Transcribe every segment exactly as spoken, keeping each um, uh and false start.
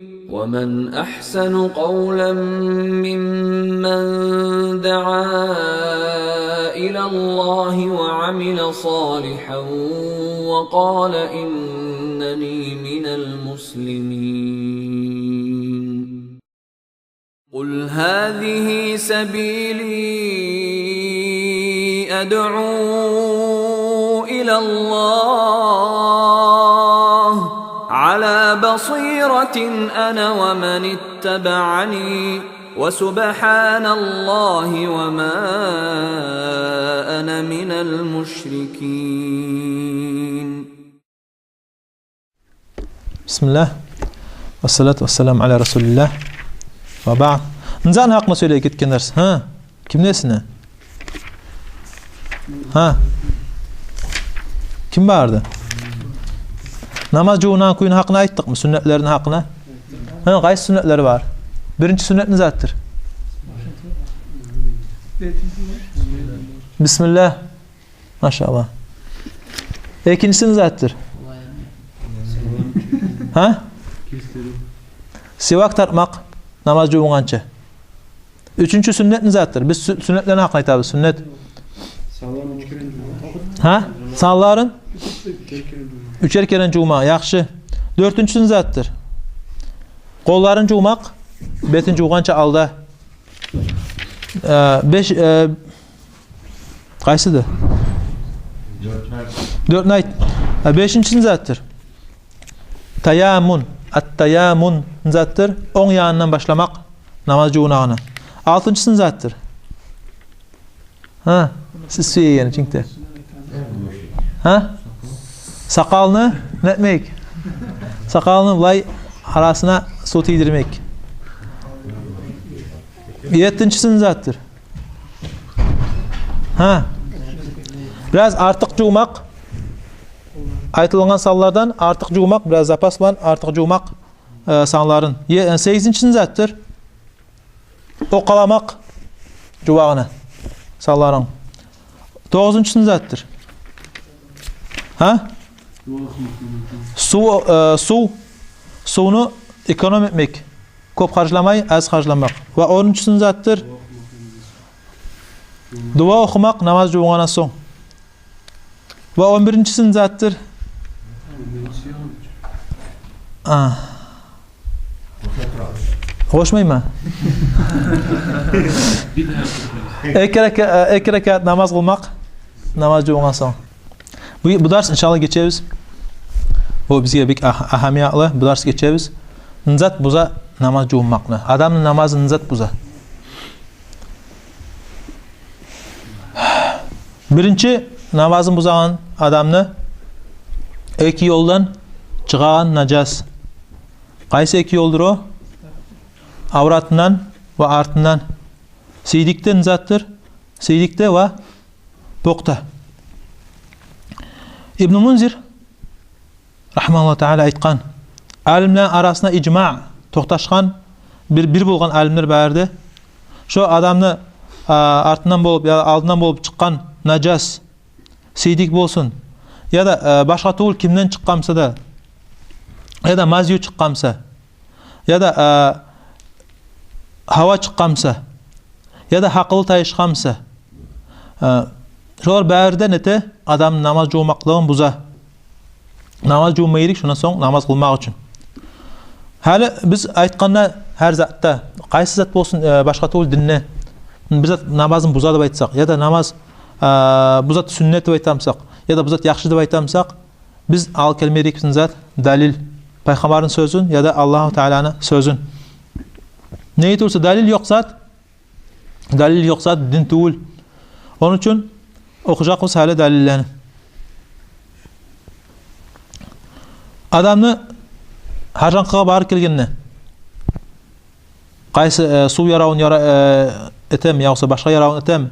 ومن أحسن قولا ممن دعا إلى الله وعمل صالحا وقال إنني من المسلمين. قل هذه سبيلي أدعو إلى الله على بصيرة أنا ومن اتبعني وسبحان الله وما أنا من المشركين. Бисмиллагь. Вассалату вассаламу аля расулиллагь. Ва баъд. Низаны гьакъына сёйлей гетген дарс. Гьа? Кимни эсине? Гьа? Ким барды? Намаз жувунагъан кюйню гьакъына айтдыкъмы? Сюннетлерини гьакъына? Гьа, къайсы сюннетлери бар? Биринчи сюннет не затдыр? Бисмиллагь. Машаллагь. Экинчиси не затдыр? Гьа? Сивак тартмакъ намаз жувунгъанча. Уьчюнчю сюннет не затдыр? Биз сю-, сюннетлени гьакъын айтабыз, сюннет. Гьа? Санларын? Уьчер керен жувма, яхшы. Дёртюнчюсю не затдыр? Къолларын жувмакъ, бетин жувгъанча алда. Э, беш, э, Къайсыды? Дёртню айт. Гьа, бешинчиси не затдыр? Таяммун. Ат-таяммун не затдыр? Онг янындан башламакъ намаз жувунагъаны. Алтынчысы не затдыр? Гьа, сиз сюеген чинкде. Гьа? Сакъалны не этмек? Сакъалны булай арасына сув тийдирмек. Еттинчиси не затдыр? Гьа. Бираз артыкъ жувмакъ. Айтылынгъан санлардан артыкъ жувмакъ, бираз запас булан артыкъ жувмакъ, э, санларын. Е-, э, сегизинчиси не затдыр? Окъаламакъ жувагъына санларын. Тогъузунчусы не затдыр? Гьа? Сув, э, сув, сувну эконом этмек. Кёп харжламай, аз харжламакъ. Ва онунчусу не затдыр? Дуа охумакъ намаз жувунгъандан сонг. Ва он биринчиси не затдыр? А. Къошмайман. Эки рака-, э, эки ракаат намаз къылмакъ намаз жувунгъан сонг. Бу, бу дарс, иншаллагь, гечебиз. О бизге бек агь-, агьамиятлы. Бу дарс гечебиз. Не зат буза намаз жувунмакъны? Адамны намазын не зат буза? Биринчи намазын бузагъан адамны эки ёлдан чыгъагъан нажас. Къайсы эки ёлдур о? Авратындан ва артындан. Сийдикде не затдыр? Сийдикде ва бокъда. Ибну Мунзир, рагьимагьуллагьу таала, айтгъан, алимлени арасында ижма, токъташгъан, бир, бир болгъан алимлер бары да, шо адамны, а, артындан болуп яда алдындан болуп чыкъгъан нажас, сийдик болсун, яда, а, башгъа тюгюл кимден чыкъгъан буса да, яда мазью чыкъгъан буса, яда, а, гьава чыкъгъан буса, яда гьакъылы тайышгъан буса, а, шолар бары да нете, адамны намаз жувунмакълыгъын буза. Намаз жувунма герек шондан сонг намаз къылмакъ учун. Гьали биз айтгъанда, гьар затда, къайсы зат болсун, э, башгъа тюгюл динде, бир зат намазын буза деп айтсакъ, яда намаз, а, бу зат сюннет деп айта бусакъ, яда бу зат яхшы деп айта бусакъ, биз алып гелме герекбиз не зат? Далил. Пайхаммарны сёзюн яда Аллагьу Тааланы сёзюн. Неге тюгюл буса, далил ёкъ зат, далил ёкъ зат дин тюгюл. Ону учун охужакъбыз гьали далиллени. Адамны гьажанкъыгъа барып гелгенде, къайсы, э, сув яравун яра-, э, этем, яда башгъа яравун этем,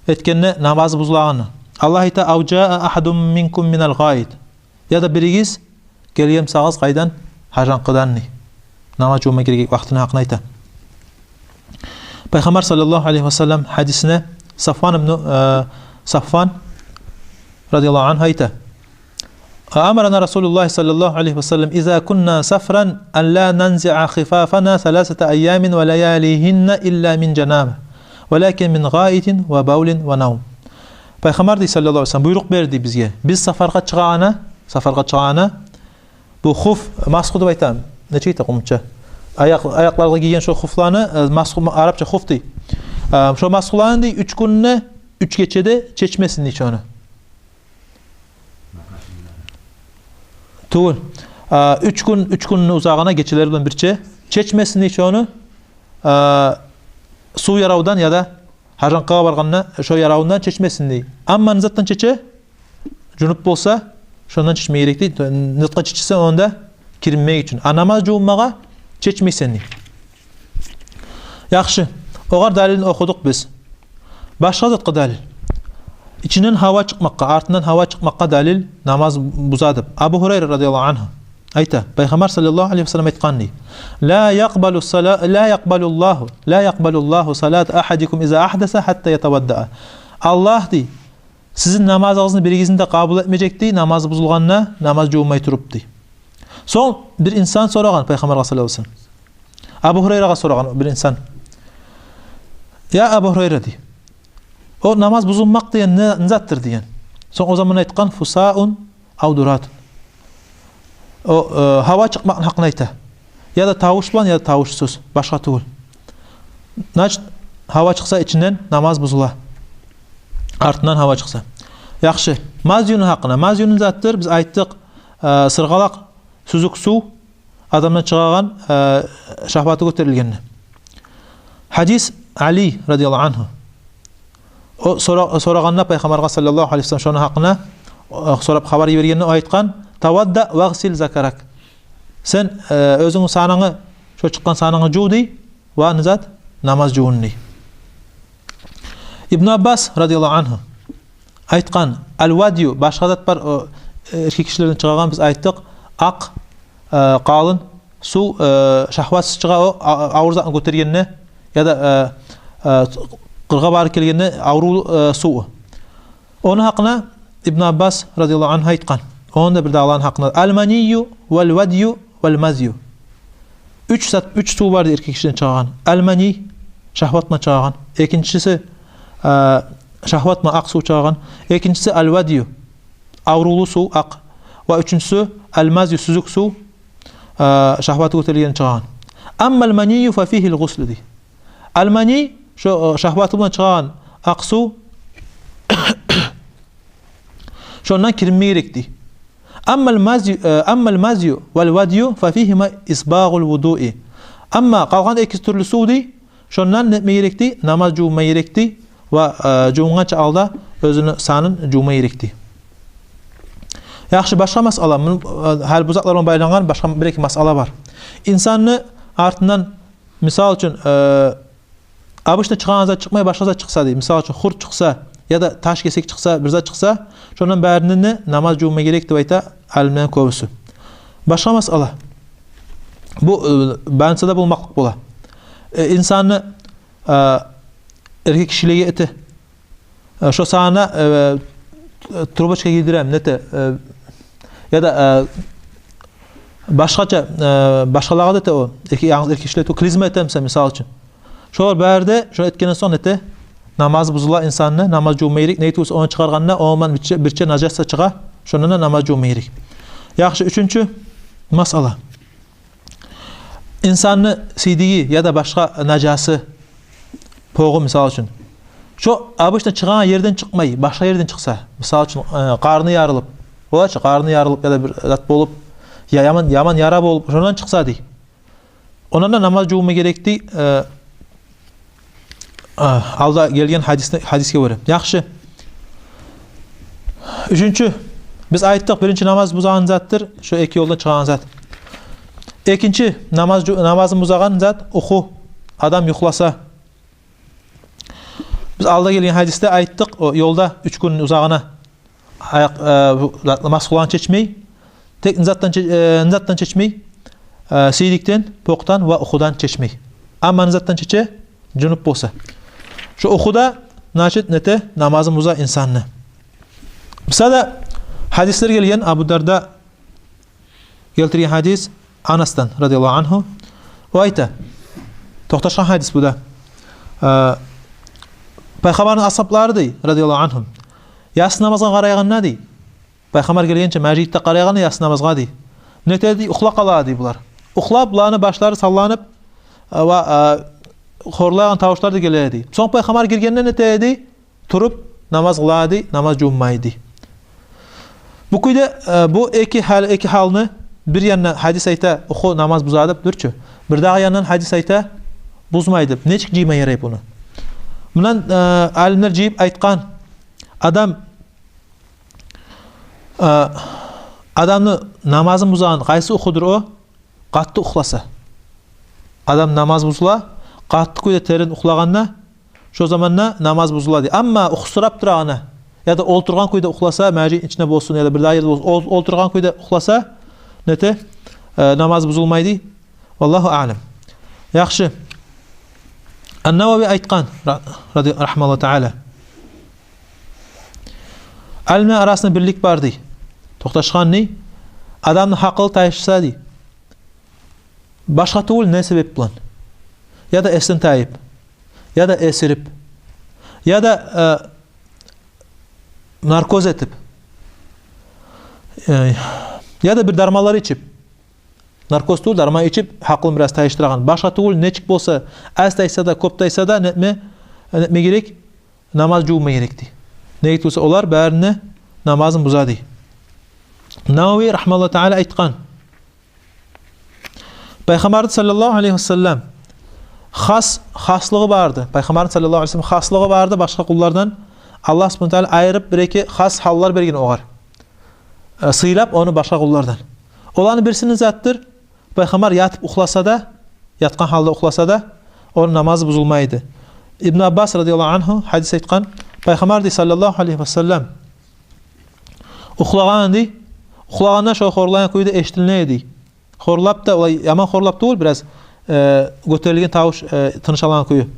этгенде намазы бузулагъаны. Аллагь айта: «Ав жаа агьадун минкум минал гъаит». Яда биригиз гелген бусагъыз къайдан? Гьажанкъыдан, дей. Намаз жувма гирген вакътини гьакъын айта. Пайхаммар саллаллагьу алайгьи ва саллам гьадисинде Сафван ибну, э, Сафван радияллагьу ангьу айта: أمرنا رسول الله صلى الله عليه وسلم إذا كنا سفرا أن لا ننزع خفافنا ثلاثة أيام ولياليهن إلا من جنابة، ولكن من غائط وبول ونوم. Пайхаммар дей, саллаллагьу алайгьи ва саллам, буйрукъ берди бизге. Биз сафаргъа чыгъагъанда, сафаргъа чыгъагъанда, бу хуф, масху деп айта. Нечик айта къумча? Аякъ-, аякъларгъа гийген шо хуфланы, э, масху, арапча хуф дей. Э, шо масхуланы дей, уьч гюнде, уьч гечеде чечмесин дей шону. Тюгюл. А, уьч гюн, уьч гюнню узагъына гечелер булан бирче чечмесин дей шону, а, сув яравдан яда гьажанкъагъа баргъанда шо яравундан чечмесин дей. Амма не затдан чече? Жунуп болса, шондан чечме герек дей. Не затгъа чечсе, онда киринмек учун. А намаз жувунмагъа чечмейсен дей. Яхшы, огъар далилин охудукъ биз. Башгъа затгъа далил. Ичинден гьава чыкъмакъгъа, артындан гьава чыкъмакъгъа далил намаз буза деп. Абу Гьурайра радияллагьу ангьу айта, Пайхаммар саллаллагьу алайгьи ва саллам айтгъан дей: «لا يقبل الصلاة، لا يقبل الله، لا يقبل الله صلاة أحدكم إذا أحدث حتى يتوضأ». Аллагь дей, сизин намазыгъызны биригизни де къабул этмежек дей, намазы бузулгъанда, намаз жувунмай туруп дей. Сонг бир инсан сорагъан Пайхаммаргъа саллаллагьу алайгьи ва саллам. Абу Гьурайрагъа сорагъан бир инсан. «Я Абу Гьурайра, — дей, — о намаз бузулмакъ деген не, не затдыр?» — деген. Сонг о заман айтгъан: «فساء أو درة». О, э, гьава чыкъмакъны гьакъында айта. Яда тавуш булан, яда тавушсуз, башгъа тюгюл. Значит, гьава чыкъса ичинден, намаз бузула. Артындан гьава чыкъса. Яхшы. Мазюну гьакъында. Мазюну затдыр, биз айтдыкъ, э, сыргъалакъ, сюзюк сув адамдан чыгъагъан, э, шагьваты гётерилгенде. Гьадис Али радияллагьу ангьу. О сора-, сорагъанда Пайхаммаргъа саллаллагьу алайгьи ва саллам шону гьакъында, э, сорап хабар йибергенде, о айтгъан: «توضأ واغسل ذكرك». Сен, э, оьзюнгню санынгны, шо чыкъгъан санынгны жув дей, ва не зат, намаз жувун дей. Ибну Аббас радияллагьу ангьу айтгъан: «الودي», башгъа зат бар, о, э, эркек кишилерден чыгъагъан, биз айтдыкъ, акъ, э, къалын сув, э, шагьватсыз чыгъа о, а-, авур затны гётергенде, яда, э, э, къыргъа барып гелгенде аврув, э, сув. Ону гьакъында Ибну Аббас радияллагьу ангьу айтгъан. Ону да бир де аланы гьакъында: «المني والودي والمذي». Уьч зат, уьч сув бар дей эркек кишиден чыгъагъан. Ал-мани, шагьват булан чыгъагъан. Экинчиси, э, шагьват булан акъ сув чыгъагъан. Экинчиси ал-вадию, аврувлу сув, акъ. Ва уьчюнчюсю ал-мазию, сюзюк сув, э, шагьваты гётерилгенде чыгъагъан. «أما المني ففيه الغسل», — дей. Ал-мани, шо, э, шагьваты булан чыгъагъан акъ сув, шондан киринме герек дей. «أما المذي، э, أما المذي والودي ففيهما إسباغ الوضوء». Амма къалгъан эки тюрлю сув дей, шондан не этме герек дей? Намаз жувма герек дей. Ва, э, жувунгъанча алда оьзюню санын жувма герек дей. Яхшы, башгъа масъала. Муну, э, гьали бу затлар булан байлангъан башгъа бир-эки масъала бар. Инсанны артындан, мисал учун, э, обычно чыгъагъан зат чыкъмай, башгъа зат чыкъса дей. Мисал учун, хурт чыкъса, яда таш гесек чыкъса, бир зат чыкъса, шондан барындан да намаз жувма герек деп айта алимлени кёбюсю. Башгъа масъала. Бу, э, больницада болмакълыкъ бола. Э, инсанны, э, эркек кишилеге эте. Э, шо санына, э, трубочка гийдирем, нете, э, яда, э, башгъача, э, башгъалагъа да эте о, эки, янгыз эркек кишилеге эте, клизма этемсе, мисал учун. Шолар бары да, шону этгенден сонг нете, намаз бузула инсанны, намаз жувма герек, неге тюгюл эсе ону чыгъаргъанда, ондан бирче, бирче нажас да чыгъа, шондан да намаз жувма герек. Яхшы, уьчюнчю масъала. Инсанны сийдиги яда башгъа нажасы, погъу, мисал учун. Шо обычно чыгъагъан ерден чыкъмай, башгъа ерден чыкъса, мисал учун, э, къарны ярылып, олачы, къарны ярылып яда бир зат болуп, я яман, яман яра болуп, шондан чыкъса дей. Ондан да намаз жувма герек дей, э, а, алда гелген гьадисни, гьадисге гёре. Яхшы. Уьчюнчю, биз айтдыкъ, биринчи намаз бузагъан затдыр шо эки ёлдан чыгъагъан зат. Экинчи намаз жу-, намазын бузагъан зат — юху. Адам юхласа. Биз алда гелген гьадисде айтдыкъ, о ёлда уьч гюн узагъына аякъ, э, бу, масхуланы чечмей, тек не затдан че-, э, не затдан чечмей, э, сийдикден, покъдан ва юхудан чечмей. Амма не затдан чече? Жунуп болса. Шо юхуда, значит, нете, намазын буза инсанны. Буса да, Гьадислер гелген, Абу Дарда гелтирген гьадис Анасдан, радияллагьу ангьу. О айта, токъташгъан гьадис бу да. Э, Пайхаммарны асгьаблары дей, радияллагьу ангьум, яссы намазгъа къарайгъанда дей, Пайхаммар гелгенче межитде къарайгъанда яссы намазгъа дей, нете дей, ухлап къала дей булар. Ухлап, буланы башлары салланып, э, ва, э, хорлайгъан тавушлар да геле дей. Сонг Пайхаммар гиргенде нете дей, туруп намаз къыла дей, намаз жувунмай дей. Бу кюйде, э, бу эки гьал, эки гьалны, бир яндан гьадис айта, уху намаз буза деп дюр чю. Бирдагъы яндан гьадис айта, бузмай деп. Нечик жыйма ярай буну? Мундан, э, алимлер жыйып айтгъан, адам, э, адамны намазын бузагъан къайсы ухудур о? Къатты ухласа. Адам намаз бузула, къатты кюйде терен ухлагъанда, шо заманда намаз бузула дей. Амма ухсурап турагъанда, яда олтургъан кюйде ухласа, межитни ичинде болсун, яда бирдагъы ерде болсун, ол-, олтургъан кюйде ухласа, нете, э, намаз бузулмай дей. Валлагьу аълам. Яхшы. Ан-Навави айтгъан, ра-, ради-, рахимагьуллагьу таала. Алимлер арасында бирлик бар дей. Токъташгъан дей, адамны гьакъылы тайышса дей, башгъа тюгюл не себеп булан? Яда эсден тайып, яда эсирип, яда, э, наркоз этип, э, яда бир дарманлар ичип, наркоз тюгюл, дарман ичип, гьакъылын бираз тайышдырагъан. Башгъа тюгюл, нечик болса, аз тайса да, кёп тайса да, нетме, нетме герек, намаз жувунма герек дей. Неге тюгюл буса, олар барын да намазын буза дей. Навави, рахимагьуллагьу таала, айтгъан, Пайхаммарны, саллаллагьу алайгьи ва саллам, хас, хаслыгъы барды. Пайхаммарны, саллаллагьу алайгьи ва саллам, хаслыгъы барды башгъа къуллардан. Аллагь субгьанагьу ва таала айырып бир-эки хас гьаллар берген огъар. Э, сыйлап ону башгъа къуллардан. Оланы бирисини затдыр, Пайхаммар ятып ухласа да, ятгъан гьалда ухласа да, ону намазы бузулмайды. Ибн Аббас, радияллагьу ангьу, гьадис айтгъан, Пайхаммар дей, саллаллагьу алайгьи ва саллам, ухлагъан дей, ухлагъанда шо хорлайгъан кюйде эшитилине дей. Хорлап да, олай яман хорлап тюгюл, бираз, э, гётерилген тавуш, э, тыныш алагъан кюю.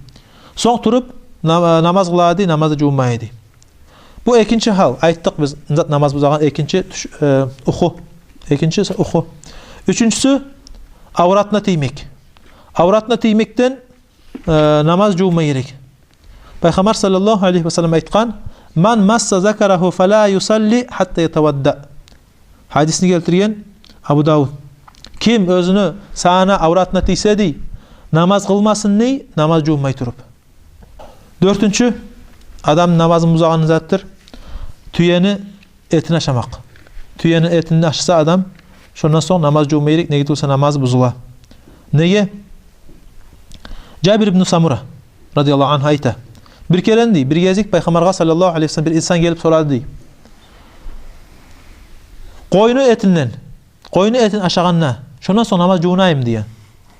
Сонг туруп, нам-, э, намаз къыла дей, намазы жувунмай дей. Бу экинчи гьал, айтдыкъ биз, зат намаз бузагъан экинчи тюш-, э, уху. Экинчиси уху. Уьчюнчюсю, авратына тиймек. Авратына тиймекден, э, намаз жувунма герек. Пайхаммар, саллаллагьу алайгьи ва саллам, айтгъан: «Ман масса закарагьу фала юсалли гьатта ятавадда». Гьадисни гелтирген Абу Давуд. Ким оьзюню санына, авратына тийсе дей, намаз къылмасын дей, намаз жувунмай туруп. Дёртюнчю, адамны намазын бузагъан затдыр тюени этин ашамакъ. Тюени этин ашаса адам, шондан сонг намаз жувунма герек, неге тюгюл буса намазы бузула. Неге? Жабир ибн Самура, радияллагьу ангьу, айта: бир керен дей, бир гезик Пайхаммаргъа, саллаллагьу алайгьи ва саллам, бир инсан гелип сорады дей, къойну этинден, къойну этин ашагъанда, шондан сонг намаз жувунайым деген.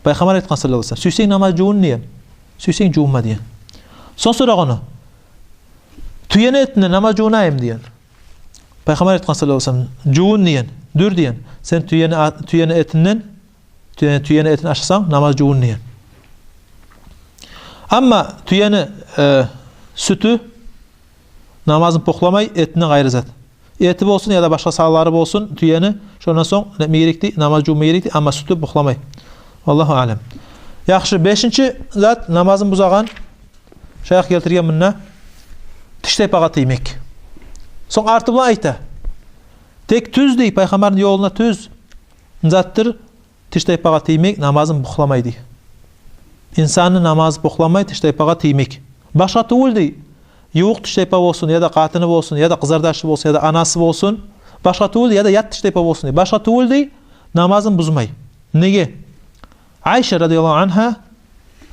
Пайхаммар айтгъан, саллаллагьу алайгьи ва саллам: «Сюйсенг намаз жувун, – деген. – Сюйсенг жувунма», – деген. Сонг сорагъаны: «Тюени этинден намаз жувунайым», – деген. Пайхаммар айтгъан, саллаллагьу алайгьи ва саллам: «Жувун, – деген, – дюр, – деген. – Сен тюени а-, тюени этинден, тюе-, тюени этин ашасанг, намаз жувун», – деген. Амма тюени, э, сютю намазын бохламай, этинден къайры зат. Эти болсун яда башгъа санлары болсун тюени, шондан сонг нетме герек дей, намаз жувунма герек дей, амма сютю бохламай. Валлагьу аълам. Яхшы, бешинчи зат, намазын бузагъан, шайых гелтирген мунда, тиштайпагъа тиймек. Сонг арты булан айта: тек тюз дей, Пайхаммарны ёлуна тюз затдыр тиштайпагъа тиймек, намазын бохламай дей. Инсанны намазы бохламай тиштайпагъа тиймек. Башгъа тюгюл дей, ювукъ тиштайпа болсун, яда къатыны болсун, яда къызардашы болсун, яда анасы болсун. Башгъа тюгюл дей, яда ят тиштайпа болсун дей. Башгъа тюгюл дей, намазын бузмай. Неге? Айша, радияллагьу ангьа,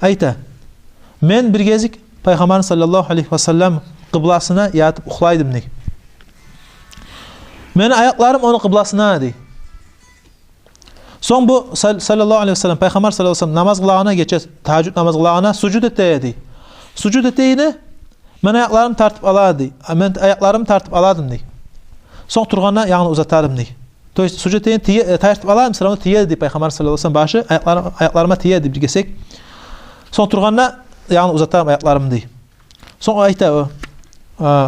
айта: «Мен бир гезик Пайхаммарны, саллаллагьу алайгьи ва саллам, къыбласына ятып ухлай эдим», – дей. «Мени аякъларым ону къыбласына», – дей. Сонг бу сал-, саллаллагьу алайгьи ва саллам, Пайхаммар, саллаллагьу алайгьи ва саллам, намаз къылагъанда, гече тагьажжуд намаз къылагъанда сужуд эте эди. Сужуд эте эди, мен аякъларым тартып ала эди. А, мен аякъларым тартып ала эдим дей. Сонг тургъанда янгны узата эдим дей. То есть сужуд этеген тие-, э, тартып ала эдим, всё равно тие эди дей Пайхаммар, саллаллагьу алайгьи ва саллам, башы, аякъларым, аякъларыма тие эди бир гесек. Сонг тургъанда янгны узата эдим аякъларым дей. Сонг айта о: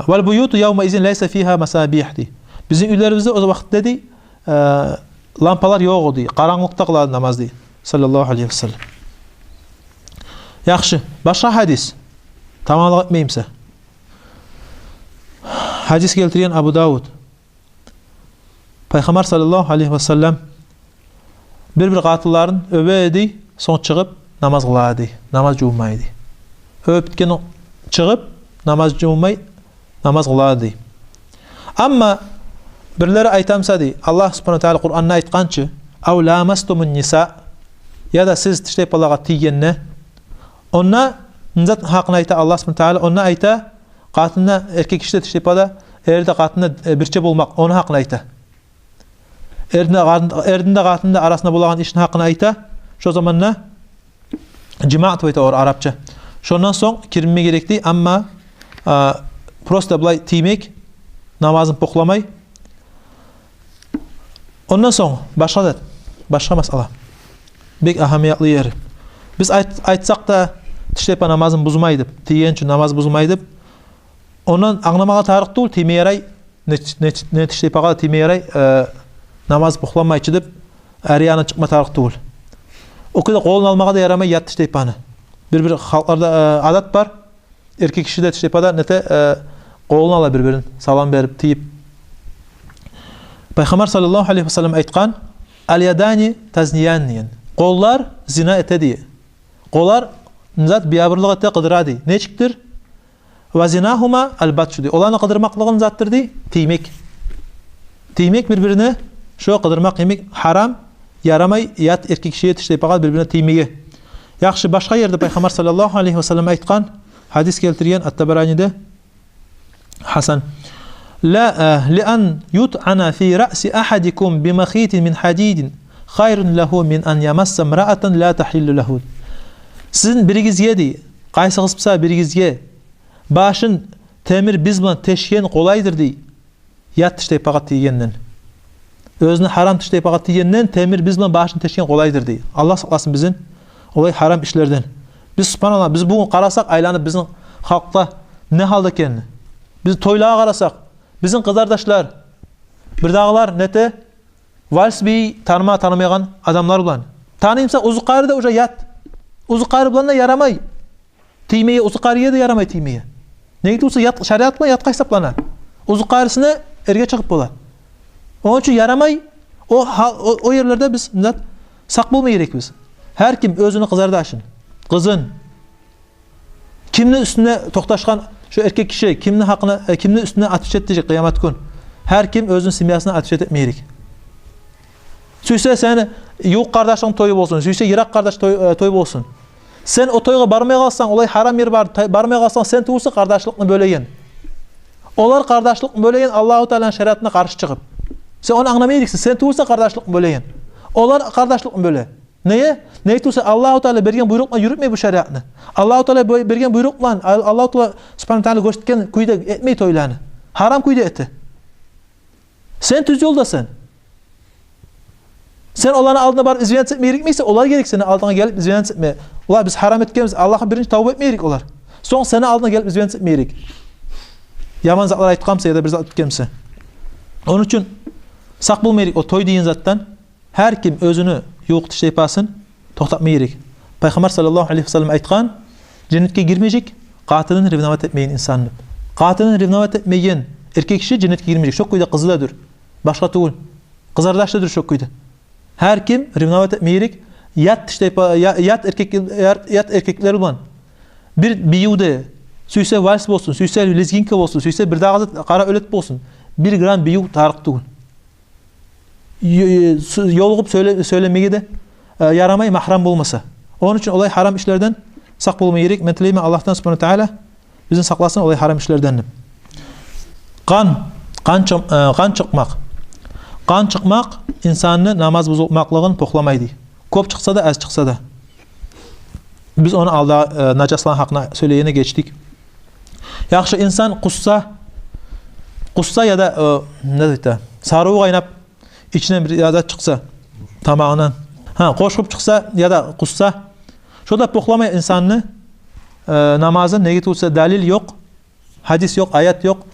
«Вал буюту явмаизин лайса фигьа масабигь», – дей. Бизин уьйлерибизде о вакътиде, дей, э, лампалар ёкъ эди, къарангылыкъда къыла эди намаз, дей, саллаллагьу алайгьи ва саллам. Яхшы, башгъа гьадис. Тамамлыкъ этмеймисе. Гьадис гелтирген Абу Давуд. Пайхаммар саллаллагьу алайгьи ва саллам бир-бир къатынларын оьбе эди, сонг чыгъып намаз къыла эди, намаз жувунмай эди. Оьбюп битген чыгъып, намаз жувунмай, намаз къыла эди. Амма бирлери айтамса, дей, Аллагь субгьанагьу ва тааля Къуранда айтгъанча: «Ав ламастумун ниса», яда сиз тиштайпалагъа тийгенде, онда не зат гьакъын айта Аллагь субгьанагьу ва тааля, онда айта, къатында, эркек гишиде, тиштайпада, эрде, къатында, э, бирче болмакъ, ону гьакъын айта. Эрде, къатын-, эрде де, къатында да арасында болагъан ишни гьакъын айта. Шо заманда жимаъ деп айта олар арапча. Шондан сонг киринме герек, дей, амма, а, просто булай тиймек намазын бокъламай. Ондан сонг башгъа зат, башгъа масъала. Бек агьамиятлы ери. Биз айт-, айтсакъ да, тиштайпа намазын бузмай деп, тийген учун намаз бузмай деп, ондан англамагъа тарыкъ тюгюл тийме ярай, не, не, не тиштайпагъа тийме ярай, э, намаз бокъламай чы деп, ари янына чыкъма тарыкъ тюгюл. О кюйде къолун алмагъа да ярамай ят тиштайпаны. Бир-бир халкъларда, э, адат бар. Эркек гиши де тиштайпа да нете, э, къолун ала бир-бирин, салам берип, тийип. Пайхаммар саллаллагьу алайгьи ва саллам айтгъан: «Ал ядани тазниян», — деген. Къоллар зина эте, дей. Къоллар не зат, биябурлукъ эте, къыдыра, дей. Нечикдир? «Ва зинагьума ал батшу», — дей. Оланы къыдырмакълыгъы не затдыр, дей? Тиймек. Тиймек бир-бирине, шо къыдырмакъ йимик гьарам, ярамай ят эркек гишиге, тиштайпагъа бир-бирине тиймеге. Яхшы, башгъа ерде Пайхаммар саллаллагьу алайгьи ва саллам айтгъан, гьадис гелтирген Ат-Табараниден, гьасан: «Ла, э, ли ан ютъана фи раъси агьадикум би михитин мин гьадидин хайрун лагьу мин ан ямасса имраатан ла тагьиллу лагьу». Сизин биригизге, дей, къайсыгъыз буса биригизге башын темир биз булан тешген къолайдыр, дей, ят тиштайпагъа тийгенден. Оьзюне гьарам тиштайпагъа тийгенден темир биз булан башын тешген къолайдыр, дей. Аллагь сакъласын бизин олай гьарам ишлерден. Биз, субгьаналлагь, биз бугюн къарасакъ, айланып бизин халкъда не гьалда экенни. Биз тойлагъа къарасакъ, бизин къызардашлар, бирдагъылар нете, вальс бий, таныма, танымайгъан адамлар булан. Таныймыса, узукъари де уже ят. Узукъари булан да ярамай. Тиймеге узукъариге де ярамай тиймеге. Неге тюгюл буса, ят, шариат булан ятгъа гьисаплана. Узукъарисине эрге чыгъып бола. Ону учун ярамай. О гьа-, о, о ерлерде биз, миллет, сакъ болма герекбиз. Гьар ким оьзюню къызардашын, къызын, кимни уьстюне токъташгъан шо эркек гиши, кимни гьакъына, э, кимни уьстюне отвечать этежек къыямат гюн? Гьар ким оьзюню семьясына отвечать этме герек. Сюйсе сени ювукъ къардашынг той болсун, сюйсе йыракъ къардаш той, э, той болсун. Сен о тойгъа бармай къалсанг, олай гьарам ер бар, тай-, бармай къалсанг, сен тюгюлсе къардашлыкъны бёлеген. Олар къардашлыкъны бёлеген Аллагьу Тааланы шариатына къаршы чыгъып. Сен ону англамай герексен, сен тюгюлсе къардашлыкъны бёлеген. Олар къардашлыкъны бёле. Неге? Неге тюгюлсе, Аллагьу Таала берген буйрукъ булан юрютмей бу шариатны. Аллагьу Таала бу-, берген буйрукъ булан, Ал-, Аллагьу Таала субгьанагьу ва таала гёрсетген кюйде этмей тойланы. Гьарам кюйде эте. Сен тюз ёлдасан. Сен оланы алдына барып извиняться этме герекмейсен, олар герек сени алдынга гелип извиняться этме. Олар, биз гьарам этгенбиз, Аллагьгъа биринчи тавба этме герек олар. Сонг сени алдынга гелип извиняться этме герек. Яман затлар айтгъанмыса яда бир зат этгенмисе. Ону учун сакъ болма герек о той деген затдан. Гьар ким оьзюню ювукъ тиштайпасын токътатма герек. Пайхаммар саллаллагьу алайгьи ва саллам айтгъан: «Женнетге гирмежек къатынын ревновать этмеген инсан», — деп. Къатынын ревновать этмеген эркек гиши женнетге гирмежек. Шо кюйде къызы да дюр, башгъа тюгюл, къызардаш да дюр шо кюйде. Гьар ким ревновать этме герек ят тиштайпа, я-, ят эркек, ят, ят эркеклер булан. Бир бийивде, сюйсе вальс болсун, сюйсе лезгинка болсун, сюйсе бирдагъы зат, къара оьлет болсун, бир грамм бийив тарыкъ тюгюл. Ё-, ё-, су-, ёлугъуп сёйле-, сёйлемеге де, э, ярамай, магьрам болмаса. Ону учун олай гьарам ишлерден сакъ болма герек. Мен тилеймен Аллагьдан субгьанагьу ва таала бизин сакъласын олай гьарам ишлерден деп. Къан, къан чы-, э, къан чыкъмакъ. Къан чыкъмакъ инсанны намаз бузулмакълыгъын бокъламай, дей. Кёп чыкъса да, аз чыкъса да. Биз ону алда, э, нажасланы гьакъына сёйлегенде гечдик. Яхшы, инсан къусса, къусса яда, э, не дейди, сарыв къайнап, ичинден бир зат чыкъса, тамагъындан, гьа, къошгъуп чыкъса яда къусса, шо да бокъламай инсанны, э, намазын, неге тюгюлсе далил ёкъ, гьадис ёкъ, аят ёкъ.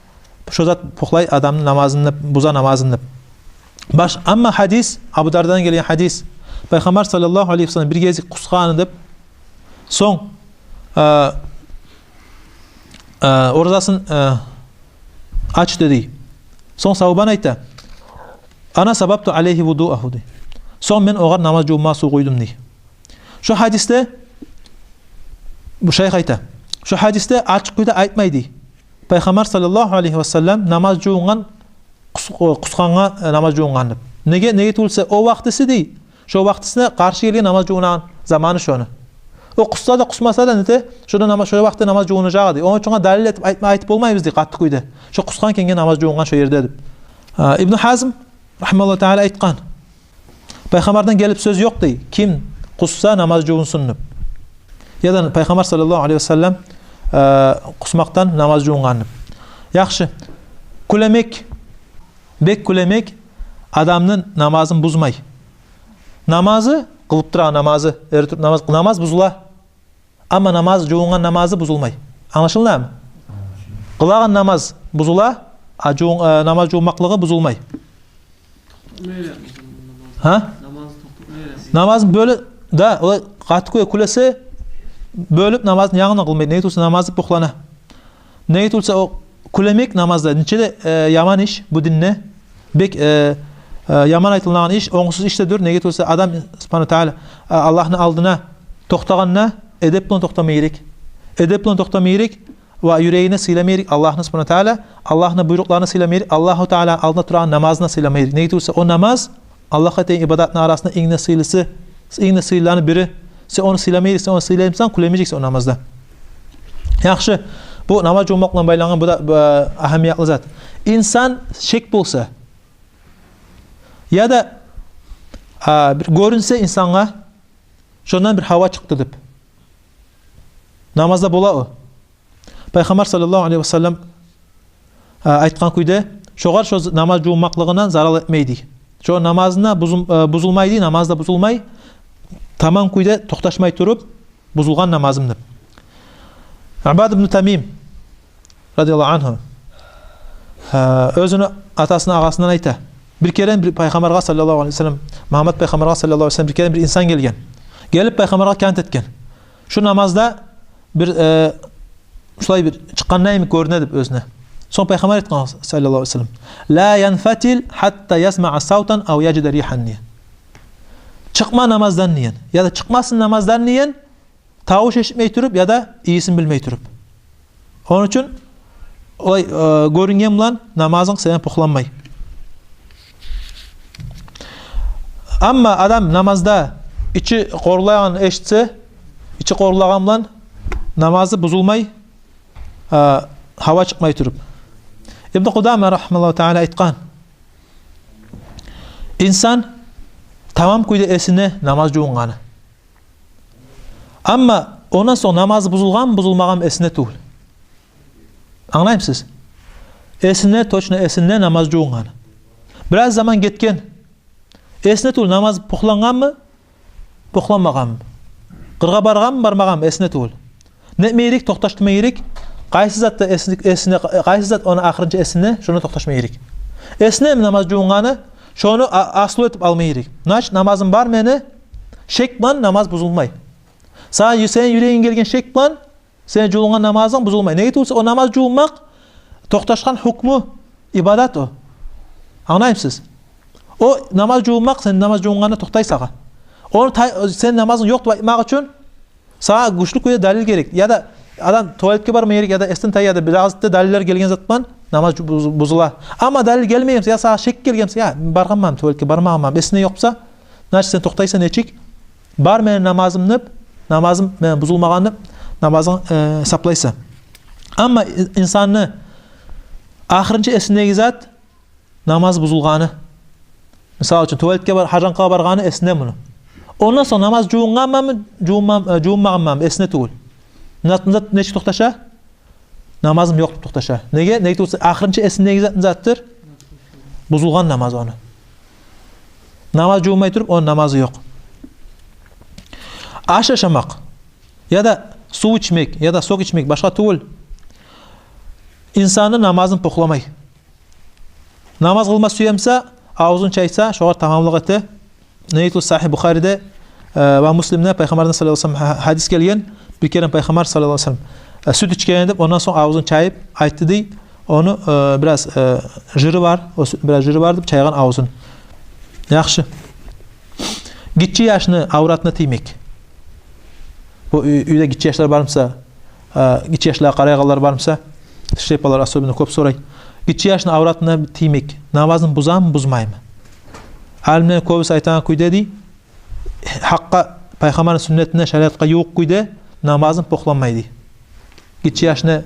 Шо зат пухлай адамны намазын деп, буза намазын деп. Баш, амма гьадис, Абу Дардадан гелген гьадис. Пайхаммар саллаллагьу алайгьи ва саллам бир гезик къусгъаны деп, сонг, э, э, оразасын, э, ачды дей. Сонг Савбан айта: «Ана сабабту алайгьи вудуагьу», — дей. «Сонг мен огъар намаз жувунма сув къуйдум», — дей. Шо гьадисде, бу шайх айта, шо гьадисде ачыкъ кюйде айтмай дей Пайхаммар саллаллагьу алайгьи ва саллам намаз жувунгъан, къус-, къусгъангъа, э, намаз жувунгъан деп. Неге, неге тюгюлсе, о вакътиси дей, шо вакътисине къаршы гелген намаз жувунагъан заманы шону. О къусса да, къусмаса да, нете, шо да намаз, шо вакътиде намаз жувунажакъ дей. Ону учун далил этип айтма, айтып болмайбыз дей къатты кюйде, шо къусгъан кюйде намаз жувунгъан шо ерде деп. А, Ибну Гьазм рагьимагьуллагьу таала айтгъан, Пайхаммардан гелип сёз ёкъ дей, ким къусса намаз жувунсун деп, яда Пайхаммар саллаллагьу алайгьи ва саллам, э, къусмакъдан намаз жувунгъан деп. Яхшы. Кюлемек, бек кюлемек адамны намазын бузмай. Намазы, къылып турагъан намазы, эртуруп намаз, намаз бузула. Амма намаз, жувунгъан намазы бузулмай. Англашылдымы? Къылагъан намаз бузула, а жувун-, э, намаз жувунмакълыгъы бузулмай. Гьа? Намазны бёле, да, олай къатты кюйде кюлесе, бёлюп намазны янгыдан къылмайды. Неге тюгюлсе намазы пухлана. Неге тюгюлсе о кюлемек намазда нече де, э, яман иш бу динде. Бек, э, э, яман айтылынагъан иш, онгсуз иш де дюр. Неге тюгюлсе адам, субгьанагьу ва таала, э, Аллагьны алдына токътагъанда эдеп булан токътама герек. Эдеп булан токътама герек ва юрегине сыйлама герек Аллагьны, субгьанагьу ва таала, Аллагьны буйрукъларын сыйлама герек, Аллагьу тааланы алдына турагъан намазын сыйлама герек. Неге тюгюлсе о намаз Аллагьгъа тенг ибадатны арасында инг де сыйлысы, инг де сыйлыланы бири. Сен ону сыйлама герек, сен ону сыйламасанг, кюлемежексен о намазда. Яхшы, бу намаз жувунмакъ булан байлангъан, бу да, бу, агьамиятлы зат. Инсан шек болса, яда, а, бир гёрюнсе инсангъа, шондан бир гьава чыкъды деп, намазда бола о. Пайхаммар саллаллагьу алайгьи ва саллам, а, айтгъан кюйде, шогъар шо з-, намаз жувунмакълыгъындан зарал этмей дей. Шо намазына бузул-, э, бузулмай дей, намаз да бузулмай, тамам кюйде токъташмай туруп, бузулгъан намазым деп. Убад ибну Тамим, радияллагьу ангьу, э, оьзюню атасыны агъасындан айта. Бир керен бир Пайхаммаргъа саллаллагьу алайгьи ва саллам, Мугьаммад Пайхаммаргъа саллаллагьу алайгьи ва саллам бир керен бир инсан гелген. Гелип Пайхаммаргъа кант этген. Шу намазда бир, э, шулай бир чыкъгъандай йимик гёрюне деп оьзюне. Сонг Пайхаммар айтгъан саллаллагьу алайгьи ва саллам: «Ла янфатил гьатта ясмаъа савтан ав яжида ригьан», — деген. Чыкъма намаздан деген, яда чыкъмасын намаздан деген, тавуш эшитмей туруп, яда ийисин билмей туруп. Ону учун олай, э, гёрюнген булан намазынг сени пухланмай. Амма адам намазда ичи къорулагъанны эшитсе, ичи къорулагъан булан намазы бузулмай, э, гьава чыкъмай туруп. Ибну Къудама рагьимагьуллагьу таала айтгъан: инсан тамам кюйде эсине намаз жувунгъаны. Амма ондан сонг намазы бузулгъанмы, бузулмагъанмы эсинде тюгюл. Англаймысыз? Эсинде, точно эсинде намаз жувунгъаны. Бираз заман гетген. Эсинде тюгюл, намаз пухлангъанмы, пухланмагъанмы. Къыргъа баргъанмы, бармагъанмы, эсинде тюгюл. Не этме герек, токъташдырма герек. Къайсы затда эсинде, эсинде, къайсы зат ону ахырынчы эсинде, шонда токъташма герек. Эсиндеми намаз жувунгъаны, шону а-, аслу этип алма герек. Значит, намазым бар мени, шек булан намаз бузулмай. Сагъа ю-, сени юрегинге гелген шек булан сени жувунгъан намазынг бузулмай. Неге тюгюлсе, о намаз жувунмакъ токъташгъан гьукму ибадат о. Англаймысыз? О намаз жувунмакъ сени намаз жувунгъанда токътай сагъа. Ону тай-, сени намазынг ёкъ деп айтмакъ учун сагъа гючлю кюйде далил герек. Яда адам туалетге барма герек, яда эсден тая, яда бир аз да далиллер гелген зат булан намаз жу-, буз-, бузула. Амма далил гелмеген буса, я сагъа шек гелген буса, я баргъанманмы туалетге, бармагъанманмы, эсинге ёкъ буса, значит, сен токътайсан нечик? Бар мени намазым деп, намазым мени бузулмагъан деп, намазынг, э, саплайсан. Амма и-, инсанны ахырынчы эсиндеги зат намаз бузулгъаны. Мисал учун, туалетге бар-, гьажанкъагъа баргъаны эсинде муну. Ондан сонг намаз жувунгъанмамы, жувунма-, э, жувунмагъанмамы эсинде тюгюл. Зат, зат нечик токъташа? Намазым ёкъ деп токъташа. Неге? Неге тюгюлсе, ахырынчы эсиндеги зат не затдыр? Бузулгъан намаз ону. Намаз жувунмай туруп, ону намазы ёкъ. Аш ашамакъ, яда сув ичмек, яда сок ичмек, башгъа тюгюл. инсанны намазын похламай. Намаз къылма сюе буса, авзун чайса, шогъар тамамлыкъ эте. Нейту Сахих Бухариде, э, ва Муслимде Пайхаммардан саллаллагьу алайгьи ва саллам гьа-, гьадис гелген. Бир керен Пайхаммар саллаллагьу алайгьи ва саллам, э, сют ичген деп, ондан сонг авзун чайып айтды дей. Ону, э, бираз, э, жыры бар, о сютню бираз жыры бар деп чайгъан авзун. Яхшы. Гиччи яшны авратына тиймек. Бу уьй-, уьйде гиччи яшлар бар буса, э, гиччи яшлагъа къарайгъанлар бар буса, тишлеп алар особенно кёп сорай. Гиччи яшны авратына тиймек намазын бузамы, бузмаймы? Алимлени кёбюсю айтагъан кюйде дей, гьакъгъа, Пайхаммарны сюннетине, шариатгъа ювукъ кюйде намазын похламай дей. Гиччи яшны,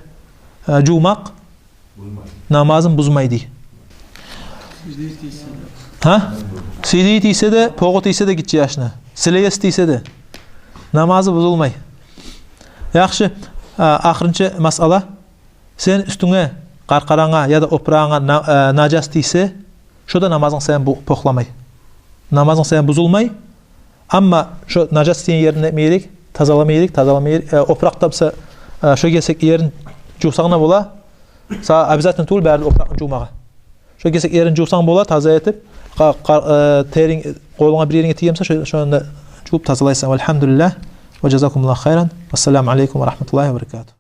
э, жувмакъ намазын бузмай дей. Гьа? Сийдиги тийсе де, погъу тийсе де гиччи яшны, силеси тийсе де, намазы бузулмай. Яхшы, а, ахырынчы масъала. Сен уьстюнге, къаркъарангъа яда опурагъынга на-, э, нажас тийсе, шо да намазынг сени бу-, похламай. Намазынг сени бузулмай. Амма шо нажас тийген ерин не этме герек? Тазалама герек, тазалама герек. Э, опуракъда буса, э, шо гесек ерин жувсанг да бола. Сагъа обязательно тюгюл бары да опуракъны жувмагъа. Шо гесек ерин жувсанг бола, таза этип, къа-, къа-, э, теринг, къолунга бир еринге тийген буса, шо-, шону да жувуп тазалайсан. Валгьамдулиллагь. Ва жазакумуллагьу хайран. Вассаламу алайкум ва рагьматуллагьи ва баракатугь.